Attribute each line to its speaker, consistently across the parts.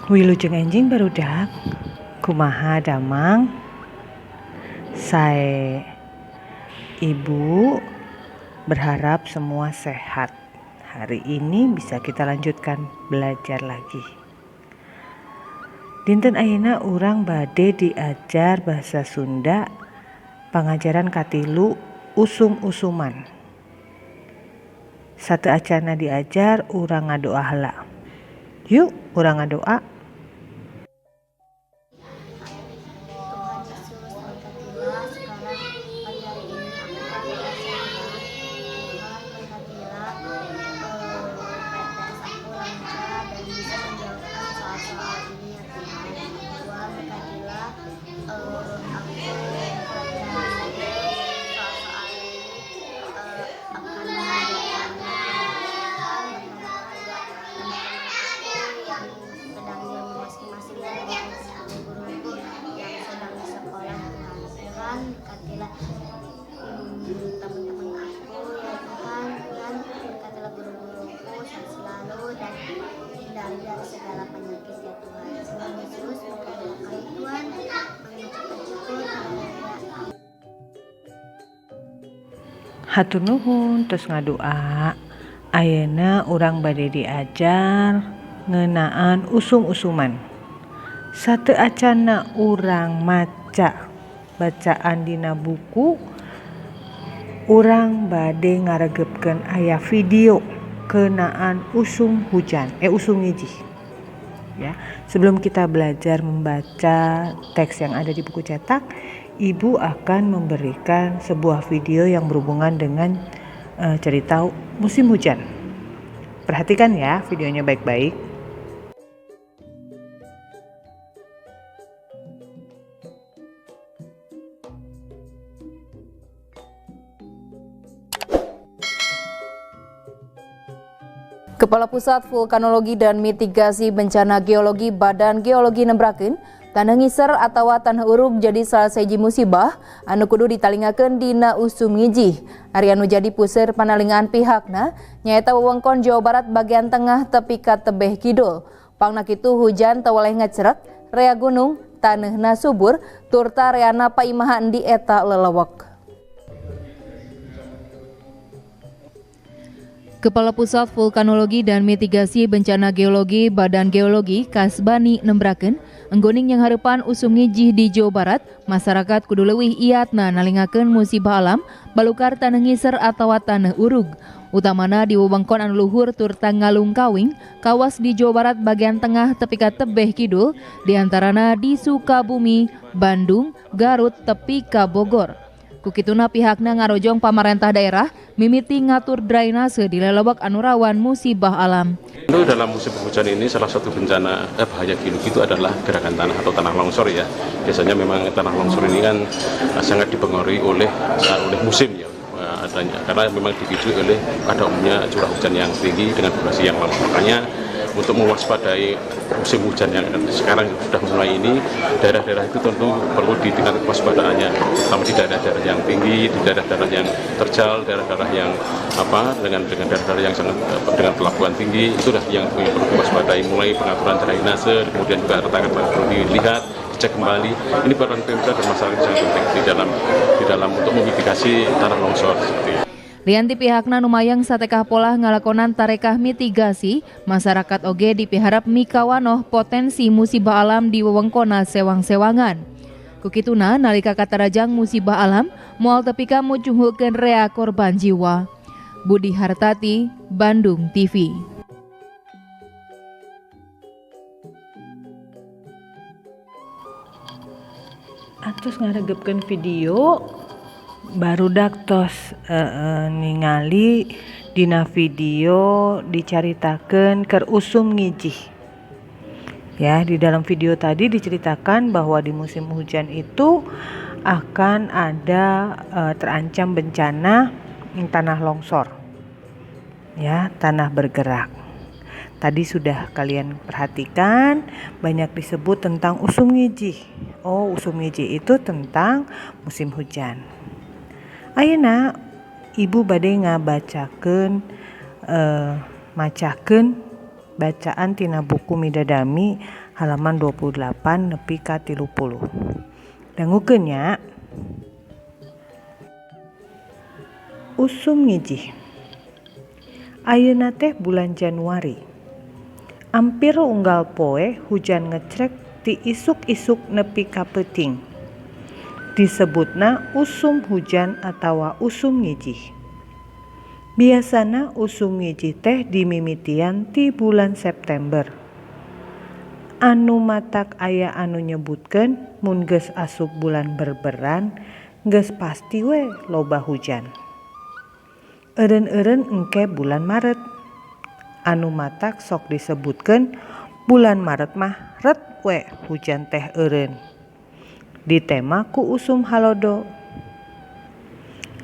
Speaker 1: Wilujeng enjing barudak, kumaha damang? Sae. Ibu berharap semua sehat. Hari ini bisa kita lanjutkan belajar lagi. Dinten ayeuna urang bade diajar bahasa Sunda pangajaran katilu, usum-usuman. Sateuacanna diajar, urang ngadoa heula. Yuk, urang ngadoa.
Speaker 2: Tuhan Yesus, berkatilah sekarang pagi hari ini aku akan belajar. Tuhan, berkatilah PTS aku lancar dan bisa menjawabkan soal-soal ini ya Tuhan. Tuhan, berkatilah aku lancar soal-soal ini akan mengerjakannya. Tuhan, berkatilah juga teman-teman aku yang sedang di rumah masing-masing dan guru-guruku yang sedang di sekolah, Tuhan. Tuhan, berkatilah teman-teman aku ya Tuhan. Tuhan, berkatilah guru-guruku sehat selalu dan hindari dari segala penyakit ya Tuhan. Tuhan Yesus, berkatilah kami, Tuhan. Kami mengucapkan syukur. Haleluya.
Speaker 1: Hatur nuhun tos ngadoa. Ayeuna urang bade diajar ngeunaan usum-usuman. Sateuacanna urang maca bacaan dina buku, urang bade ngaregepkeun aya video ngeunaan usum hujan, eh, usum ngijih. Ya, sebelum kita belajar membaca teks yang ada di buku cetak, Ibu akan memberikan sebuah video yang berhubungan dengan cerita musim hujan. Perhatikan ya videonya baik-baik.
Speaker 3: Kepala Pusat Vulkanologi dan Mitigasi Bencana Geologi Badan Geologi nembrakeun tanah ngiser atau tanah urug jadi salah sahiji musibah anu kudu ditalingakeun dina usum ngijih. Ari anu jadi puseur panalingaan pihakna nyaeta wewengkon Jawa Barat bagian tengah tepi ka tebeh kidul. Pangna kitu hujan teu weleh ngecrek, rea gunung, taneuhna subur, turta reana paimahan di eta lelewek. Kepala Pusat Vulkanologi dan Mitigasi Bencana Geologi Badan Geologi Kasbani nembrakeun enggoning nyanghareupan usum ngijih di Jawa Barat, masyarakat kudu leuwih iatna nalingakeun musibah alam balukar tanah ngiser atawa tanah urug, utamana di wewengkon anu luhur turta ngalungkawing kawas di Jawa Barat bagian tengah tepi ka tebeh kidul, diantarana di Sukabumi, Bandung, Garut tepi ka Bogor. Kukituna pihakna ngarojong pamarentah daerah mimiti ngatur drainase di lelewek anu rawan musibah alam.
Speaker 4: Tentu dalam musim penghujan ini salah satu bencana bahaya geologi itu adalah gerakan tanah atau tanah longsor ya. Biasanya memang tanah longsor ini kan sangat dipengaruhi oleh oleh musim ya adanya, karena memang dipicu oleh pada umumnya curah hujan yang tinggi dengan durasi yang lama. Makanya untuk mewaspadai musim hujan yang sekarang sudah mulai ini, daerah-daerah itu tentu perlu ditingkatkan kewaspadaannya, terutama di daerah-daerah yang tinggi, di daerah-daerah yang terjal, daerah-daerah yang apa dengan daerah-daerah yang sangat dengan pelabuhan tinggi, itulah yang perlu diwaspadai, mulai pengaturan drainase, kemudian juga retakan perlu dilihat, dicek kembali. Ini peran pemda dan masyarakat sangat penting di dalam untuk memitigasi tanah longsor seperti itu.
Speaker 3: Lian ti pihakna numayang satekah polah ngalakonan tarekah mitigasi, masyarakat oge dipiharap mikawanoh potensi musibah alam di wewengkona sewang-sewangan. Kukituna nalika katarajang musibah alam moal tepi ka mucunghulkeun rea korban jiwa. Budi Hartati, Bandung TV.
Speaker 1: Atos ngaregepkeun video, barudak tos ningali dina video dicaritakeun keur usum ngijih. Ya, di dalam video tadi diceritakan bahwa di musim hujan itu akan ada terancam bencana tanah longsor. Ya, tanah bergerak. Tadi sudah kalian perhatikan banyak disebut tentang usum ngijih. Oh, usum ngijih itu tentang musim hujan. Ayeuna Ibu bade ngabacakeun, macakeun Bacaan tina buku Midadami halaman 28 nepi ka 30. Dangukeun nya. Usum ngijih. Ayeuna teh bulan Januari. Ampir unggal poe hujan ngecrek ti isuk-isuk nepi ka peuting. Disebutna usum hujan atawa usum ngijih. Biasana usum ngijih teh dimimitian ti bulan September. Anu matak aya anu nyebutkeun mun geus asup bulan berberan geus pasti we loba hujan. Eureun-eureun engke bulan Maret. Anu matak sok disebutkeun bulan Maret mah ret we hujan teh eureun. Ditema ku usum halodo.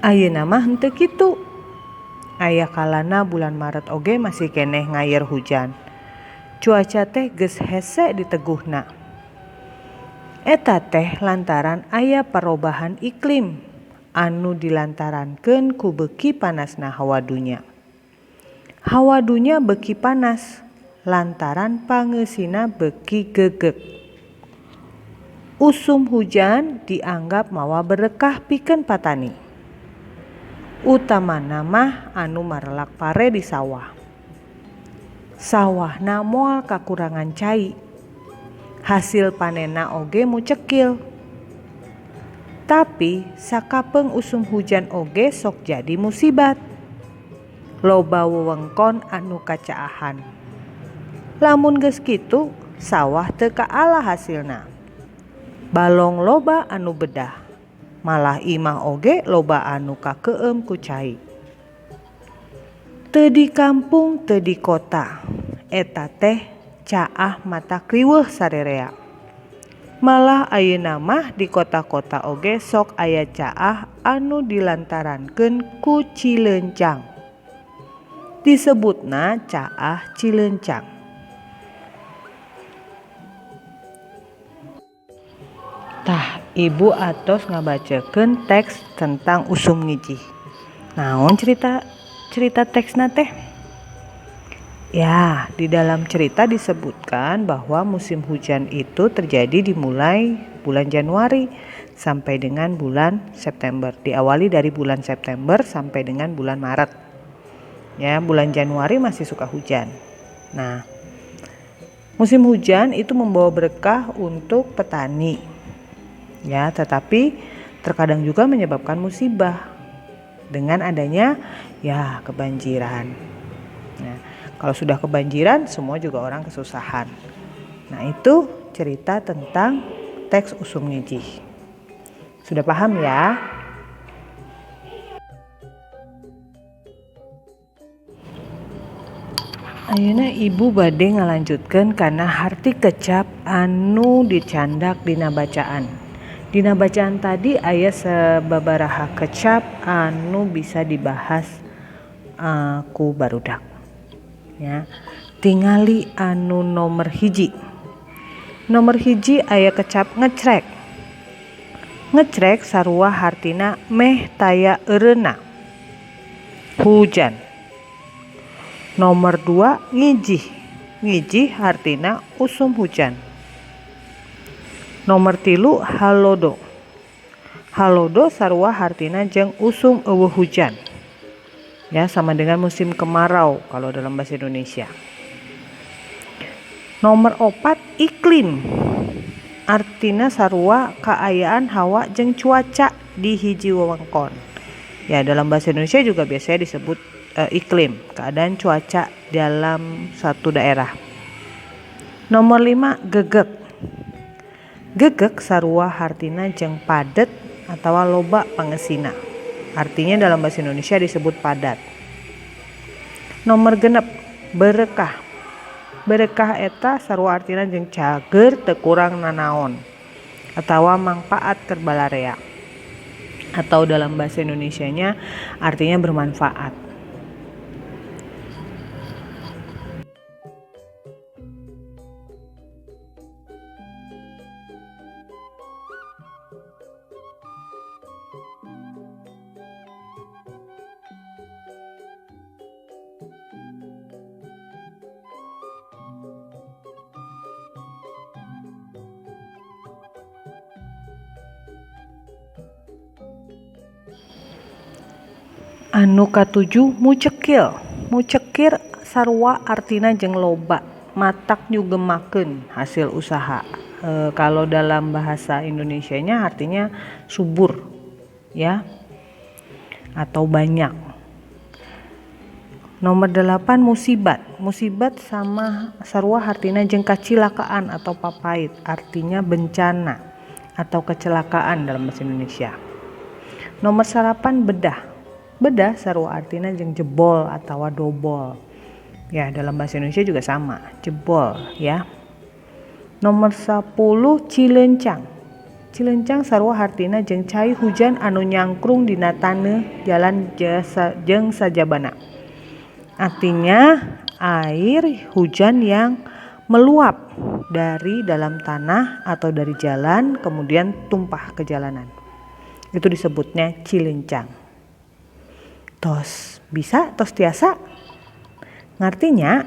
Speaker 1: Ayeuna mah henteu kitu. Aya kalana bulan Maret oge masih keneh ngayer hujan. Cuaca teh geus hese diteguhna. Eta teh lantaran aya perubahan iklim anu dilantarankeun ku beuki panasna hawa dunya. Hawa dunya beuki panas lantaran pangeusina beuki geugeg. Usum hujan dianggap mawa berkah pikeun patani. Utamana mah anu marelak pare di sawah. Sawahna moal kakurangan cai. Hasil panenna oge mucekil. Tapi sakapeung usum hujan oge sok jadi musibat. Loba wewengkon anu kacaahan. Lamun geus kitu sawah teu kaala hasilna. Balong loba anu bedah. Malah imah oge loba anu kakeum ku cai. Teu di kampung teu di kota, eta teh caah mata kriweuh sarerea. Malah ayeuna mah di kota-kota oge sok aya caah anu dilantarankeun ku Cilencang. Disebutna caah Cilencang. Tah, ibu atos ngabacakeun teks tentang usum ngijih. Naon cerita teksna teh? Ya, di dalam cerita disebutkan bahwa musim hujan itu terjadi dimulai bulan Januari sampai dengan bulan September. Diawali dari bulan September sampai dengan bulan Maret. Ya, bulan Januari masih suka hujan. Nah, musim hujan itu membawa berkah untuk petani. Ya, tetapi terkadang juga menyebabkan musibah dengan adanya ya kebanjiran. Nah, kalau sudah kebanjiran semua juga orang kesusahan. Nah, itu cerita tentang teks usum ngijih. Sudah paham ya? Ayeuna ibu bade ngalanjutkeun kana harti kecap anu dicandak dina bacaan. Dina bacaan tadi aya sababaraha kecap anu bisa dibahas ku barudak. Ya, tingali anu nomor hiji. Nomor hiji aya kecap ngecrek. Ngecrek sarua hartina meh taya eureunna. Hujan. Nomor 2 ngijih. Ngijih hartina usum hujan. Nomor 3 halodo. Halodo sarua hartina jeung usum eueuh hujan. Ya, sama dengan musim kemarau kalau dalam bahasa Indonesia. Nomor 4 iklim. Artina sarua kaayaan hawa jeung cuaca di hiji wewengkon. Ya, dalam bahasa Indonesia juga biasanya disebut iklim, keadaan cuaca dalam satu daerah. Nomor 5 gegek. Gegek sarua hartina jeung padet atawa loba pangesina. Artinya dalam bahasa Indonesia disebut padat. Nomor 6 berekah. Berekah eta sarua artina jeung cager teu kurang nanaon atawa mangpaat keur balarea. Atau dalam bahasa Indonesianya artinya bermanfaat. Anu katujuh, mucekir. Mucekir sarua artina jeung loba, matak nyugemakeun hasil usaha. Kalau dalam bahasa Indonesianya artinya subur ya, atau banyak. Nomor 8, musibat. Musibat sama sarua artina jeung kacilakaan atau papait, artinya bencana atau kecelakaan dalam bahasa Indonesia. Nomor 8, bedah. Bedah sarua artina jeung jebol atau dobol. Ya, dalam bahasa Indonesia juga sama, jebol ya. Nomor 10, cilencang. Cilencang sarua hartina jeung cai hujan anu nyangkrung dina taneuh jalan jasa jeung sajabana. Artinya air hujan yang meluap dari dalam tanah atau dari jalan kemudian tumpah ke jalanan. Itu disebutnya cilencang. Tos bisa, tos tiasa, ngartinya.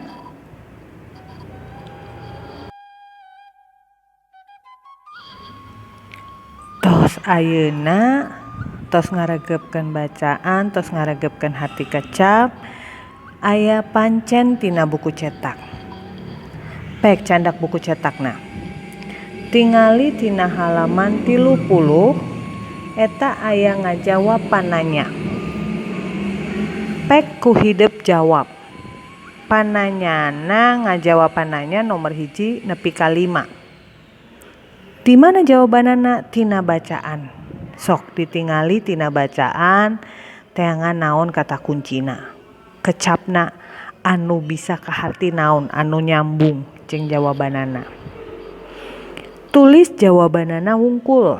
Speaker 1: Tos ayeuna tos ngaregepkeun bacaan, tos ngaregepkeun hati kecap, aya pancen tina buku cetak. Pek candak buku cetakna. Tingali tina halaman 30 eta aya ngajawab pananya. Pek ku hidep jawab. Pananyana ngajawab pananya nomor 1 nepi ka 5. Di mana jawabanana? Tina bacaan. Sok ditingali tina bacaan, teangan naon kata kuncina. Kecapna anu bisa kaharti naon anu nyambung jeung jawabanana. Tulis jawabanana wungkul.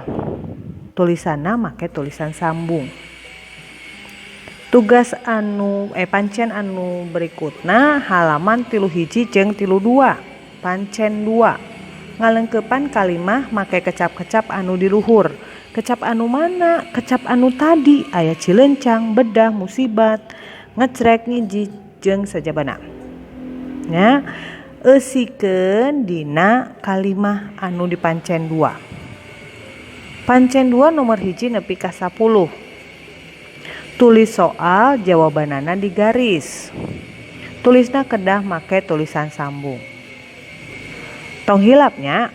Speaker 1: Tulisanna make tulisan sambung. Tugas anu pancen anu berikutna halaman 31 jeung 32. Pancen 2. Ngalengkepan kalimah make kecap-kecap anu di luhur. Kecap anu mana? Kecap anu tadi aya cilencang, bedah, musibat, ngecrek, ngiji jeung sajabana. Ya, eusikeun dina kalimah anu di pancen 2. Pancen 2 nomor 1 nepi ka 10. Tulis soal jawabanana di garis. Tulisna kedah make tulisan sambung. Tong hilapnya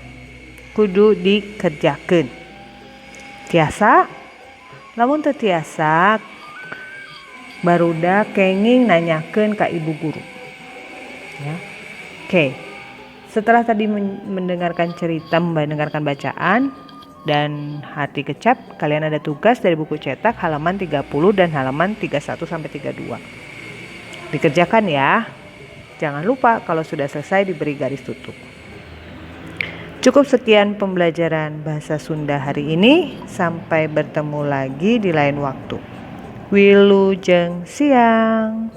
Speaker 1: kudu dikerjakeun. Tiasa? Lamun teu tiasa barudak kenging nanyakeun ka ibu guru. Ya. Oke. Setelah tadi mendengarkan cerita, mendengarkan bacaan dan hati kecap, kalian ada tugas dari buku cetak halaman 30 dan halaman 31 sampai 32. Dikerjakan ya. Jangan lupa kalau sudah selesai diberi garis tutup. Cukup sekian pembelajaran bahasa Sunda hari ini. Sampai bertemu lagi di lain waktu. Wilujeng siang.